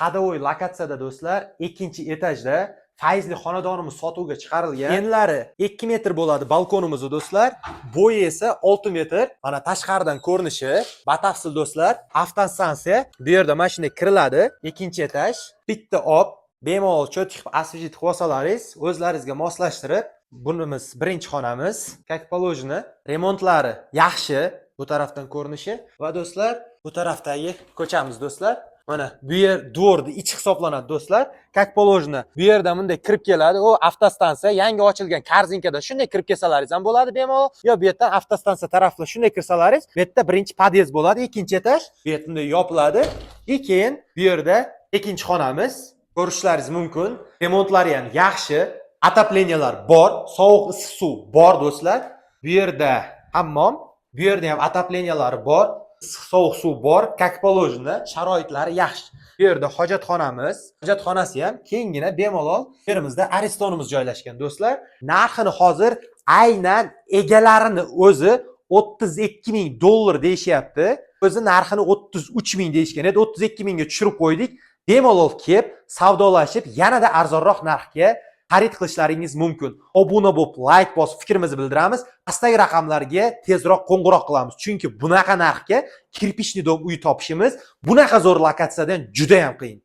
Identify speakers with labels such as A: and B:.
A: Ходовой lokatsiyada, do'stlar, ikkinchi etajda fayzli xonadonimiz sotuvga chiqarilgan. Enlari 2 metr bo'ladi balkonimizni, do'stlar. Bo'yi esa 6 metr. Mana tashqaridan ko'rinishi batafsil, do'stlar. Avtostansiya bu yerda mana shunday kiriladi. Ikkinchi etaj, bitta ob bemalol чётко qilib освежить qilib olsalaringiz, o'zlaringizga moslashtirib. Bunimiz birinchi xonamiz. Как положено, remontlari yaxshi. Bu tarafdan ko'rinishi va, do'stlar, bu tarafdagi ko'chamiz, do'stlar. Mana bu yer двор ni ichi hisoblanadi, do'stlar. Как положено, bu yerda bunday kirib keladi. U avtostansiya yangi ochilgan Korzinkada shunday kirib kelsalaringiz ham bo'ladi bemalol. Yo bu yerdan avtostansiya tarafdan shunday kirsalaringiz, bu yerda birinchi podyezd bo'ladi, ikkinchi etaj. Bu yer bunday yopiladi. И keyin bu yerda ikkinchi xonamiz. Ko'rishlaringiz mumkin. Remontlari ham yaxshi. Отопления lar bor, sovuq, issiq suv bor, do'stlar. Bu yerda hammom, bu yerda ham отопления lari bor, issiq, sovuq suv bor, как положено, sharoitlari yaxshi. Bu yerda hojatxonamiz, hojatxonasi ham kenggina bemalol. Bu yerimizda Aristonimiz joylashgan, do'stlar. Narxini hozir aynan egalarini o'zi 32 ming dollar deyishyapti. O'zi narxini 33 ming deyishgan edi, 32 mingga tushirib qo'ydik. Bemalol kelib, savdolashib, yanada arzonroq narxga xarid qilishlaringiz mumkin. Obuna bo'lib, layk bosib, fikrimizni bildiramiz. Pastdagi raqamlarga tezroq qo'ng'iroq qilamiz. Chunki bunaqa narxga кирпичный дом uy topishimiz bunaqa zo'r lokatsiyadan juda ham qiyin.